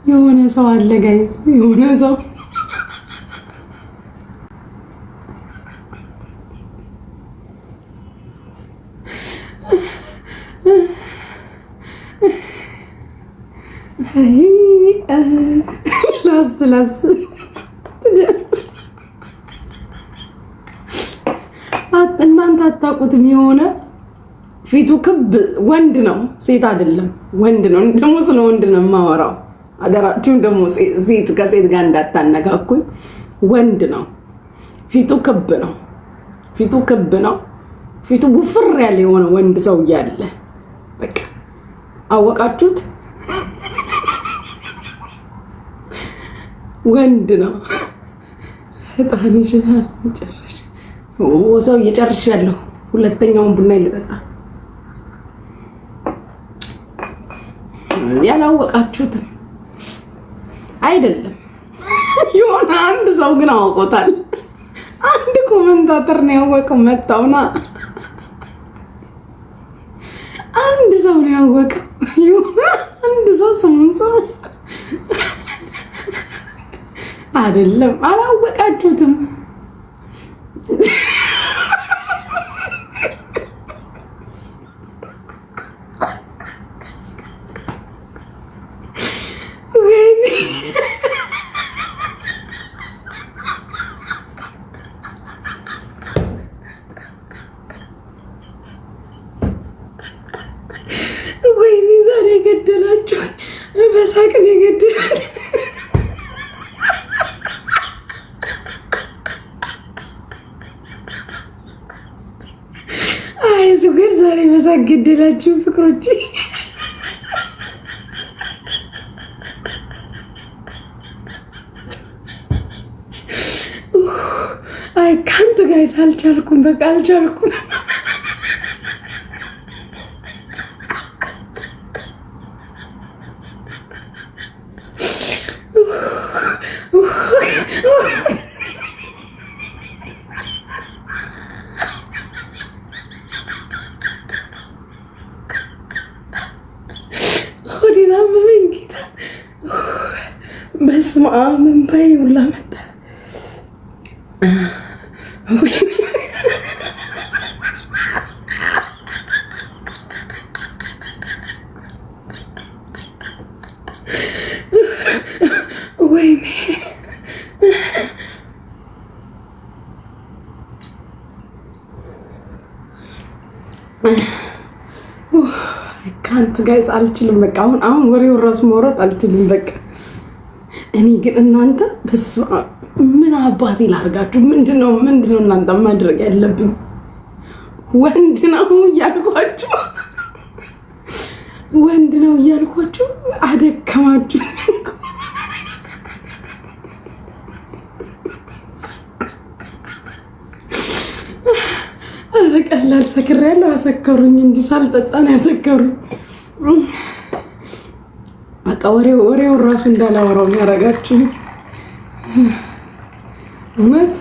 የሆነ ሰው አለ guys፣ የሆነ ሰው። ላስ ላስ እናንተ አታውቁትም። የሆነ ፊቱ ክብ ወንድ ነው፣ ሴት አይደለም፣ ወንድ ነው። ደግሞ ስለ ወንድ ነው የማወራው። አደራችሁን ደግሞ ሴት ከሴት ጋር እንዳታነካኩኝ። ወንድ ነው፣ ፊቱ ክብ ነው፣ ፊቱ ክብ ነው። ፊቱ ውፍር ያለ የሆነ ወንድ ሰው እያለ በቃ አወቃችሁት? ወንድ ነው። እጣን ይችላል። ጨረሽ ሰው እየጨርሻለሁ። ሁለተኛውን ቡና ልጠጣ። ያላወቃችሁትም አይደለም፣ የሆነ አንድ ሰው ግን አውቆታል። አንድ commentator ነው ያወቀው። መጣውና አንድ ሰው ነው ያወቀው። የሆነ አንድ ሰው ስሙን ሰው አይደለም፣ አላወቃችሁትም። ወይኔ፣ ወይኔ፣ ዛሬ ገደላችሁ። በሳቅ ነው የገደላችሁ። አይ ዙገር፣ ዛሬ በሳቅ ገደላችሁ ፍቅሮች። አይ ካንቱ ጋይስ፣ አልቻልኩም፣ በቃ አልቻልኩም። ሆዴን አመመኝ ጌታ። በስመ አብ፣ እንባዬ ሁላ መጣ። ወይኔ፣ ካንት ጋይስ፣ አልችልም። በቃ አሁን አሁን ወሬውን ራሱ ማውራት አልችልም። በቃ እኔ ግን እናንተ በስመ አብ፣ ምን አባቴ ላርጋችሁ? ምንድነው እናንተ ማድረግ ያለብኝ? ወንድ ነው እያልኳችሁ፣ ወንድ ነው እያልኳችሁ አደከማችሁ። ኧረ ቀላል ሰክሬያለሁ። አሰከሩኝ እንጂ ሳልጠጣ ነው ያሰከሩኝ። በቃ ወሬው ወሬውን ራሱ እንዳላወራው ያደረጋችሁ እውነት።